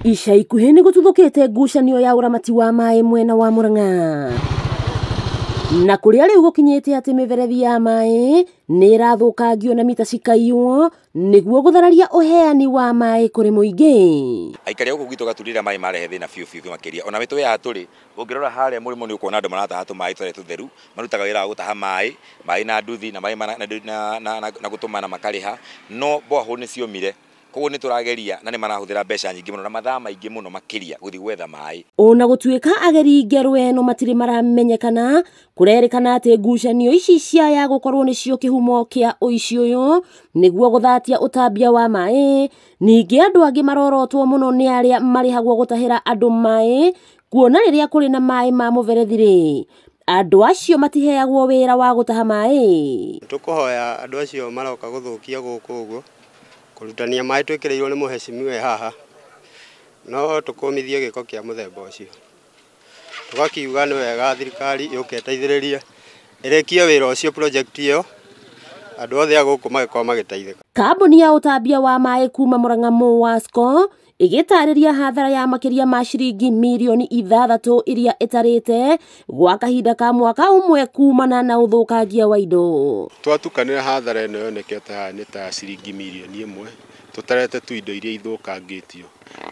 Ica ikuhĩ nĩ gũtuthũkĩte ngucanio ya ũramati wa maĩ mwena wa Murang'a na kũrĩa rĩu gũkinyĩte atĩ mĩberethi ya maĩ nĩ ĩrathũkangio na mita cikaiywo nĩguo gũthararia ũheani wa maĩ kũrĩ mũingĩ. Aikari a gũkũ gwitũ Gaturira maĩ marehe thĩna biũ biũ makĩria ona wĩtũ ya tũrĩ ũngĩrora harĩa mũrĩmo nĩ ũkuona andũ marataha tũmaĩ tũtarĩ tũtheru marutaga wĩra wa gũtaha maĩ maĩ na nduthi na maĩ na gũtũmana makarĩha no borehole nĩ ciomire koguo nĩ tũrageria na nĩ marahũthĩra mbeca nyingĩ mũno na mathaa maingĩ mũno makĩria gũthiĩ gwetha maĩ. Ona gũtuĩka ageri ngerũ ĩno matirĩ maramenyekana, kũrerĩkana atĩ ngucanio ici ciaya gũkorwo nĩcio kĩhumo kĩa ũici ũyũ nĩguo gũthatia ũtambia wa maĩ. Ningĩ andũ angĩ marorotwo mũno nĩ arĩa marĩhagwo gũtahĩra andũ maĩ, kuona rĩrĩa kũrĩ na maĩ ma mũberethi rĩ, andũ acio matiheagwo wĩra wa gũtaha maĩ. Tũkũhoya andũ acio maroka gũthũkia gũkũ ũguo kũrutania maĩ twĩkĩrĩirwo nĩ mũhecimiwa haha no tũkũmithie gĩko kĩa mũthemba ũcio. Tũgakiuga nĩ wega thirikari yũke ĩteithĩrĩrie ĩrĩkie wĩra ũcio project ĩyo andũ othe a gũkũ magĩkorwo magĩteithĩka. Kambuni ya ũtambia wa maĩ kuma Murang'a Muwasco ĩgĩtarĩria hathara ya makĩria ma ciringi mirioni 6 iria ĩtarĩte gwa kahinda ka mwaka ũmwe kumana na ũthũkangia wa indo. Twatukanĩra hathara ĩno yonekete haha nĩ ta ciringi mirioni 1 tũtarete tu indo iria ithũkangĩtio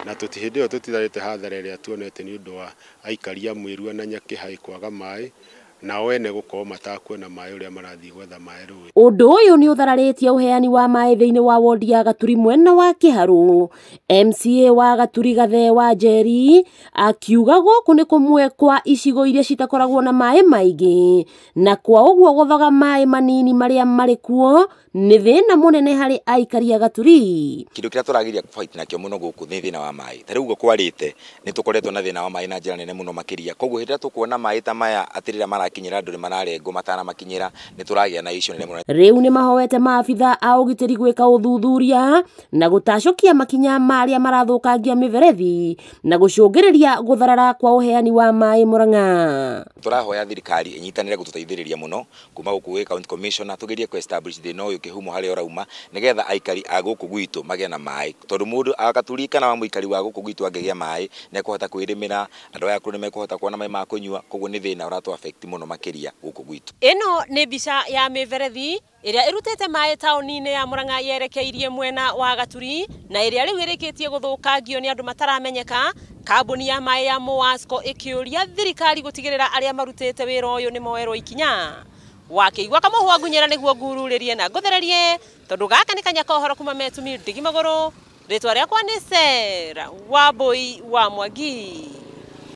na hĩndĩ ĩyo tũtitarĩte hathara ĩrĩa tuonete nĩ ũndũ wa aikari a Mwĩrua na Nyakĩhaĩ kwaga maĩ nao ene gũkorwo matakuona maĩ ũrĩa marathiĩ gwetha maĩ rũĩ. Ũndũ ũyũ nĩ ũthararĩtie ũheani wa maĩ thĩinĩ wa wodi ya Gaturi mwena wa Kĩharũ. MCA wa Gaturi Gathe wa Njeri akiuga gũkũ nĩ kũmwe kwa icigo iria citakoragwo na maĩ maingĩ na kwa ũguo gũthoga maĩ manini marĩa marĩ kuo nĩ thĩna mũnene harĩ aikari a Gaturi. Kĩndũ kĩrĩa tũrageria fight nakĩo mũno gũkũ nĩ thĩna wa maĩ. Ta rĩu ũguo kwarĩte nĩ tũkoretwo na thĩna wa maĩ na njĩra nene mũno makĩria. Koguo hĩndĩ ĩrĩa tũkuona maĩ ta maya atĩ rĩrĩa marakinyĩra andũ nĩ mararengwo matanamakinyĩra nĩ tũragĩa na issue nene mũno. Rĩu nĩ mahoete maabitha a ũgitĩri gwĩka ũthuthuria na gũtacũkia makinya marĩa marathũkangia mĩberethi na gũcũngĩrĩria gũtharara kwa ũheani wa maĩ Murang'a. Tũrahoya thirikari ĩnyitanĩre gũtũteithĩrĩria mũno kuma gũkũ gwĩ county commissioner tũgerie kũ establish thĩna ũyũ kĩhumo harĩa ũrauma nĩgetha aikari a gũkũ gwitũ magĩe na maĩ tondũ mũndũ a Gaturi kana wa mũikari wa gũkũ gwitũ angĩgĩa maĩ nĩ ekũhota kwĩrĩmĩra, andũ aya akũrũ nĩ mekũhota kuona maĩ ma kũnyua, koguo nĩ thĩna ũratũ affect mũno makĩria gũkũ gwitũ. Ĩno nĩ mbica ya mĩberethi ĩrĩa ĩrutĩte maĩ taũni-inĩ ya Murang'a yerekeirie mwena wa Gaturi na ĩrĩa rĩu ĩrĩkĩtie gũthũkangio nĩ andũ mataramenyeka. Kambuni ya maĩ ya Muwasco ĩkĩũria thirikari gũtigĩrĩra arĩa marutĩte wĩra ũyũ nĩ moerwo ikinya. Wakĩigua kamũhwa ngunyĩra nĩguo ngururĩrie na ngũthererie tondũ gaka nĩ kanya ka ũhoro kuma Metumi ndigi magũrũ. Rĩtwa rĩakwa nĩ Sarah Wambui wa Mwangi.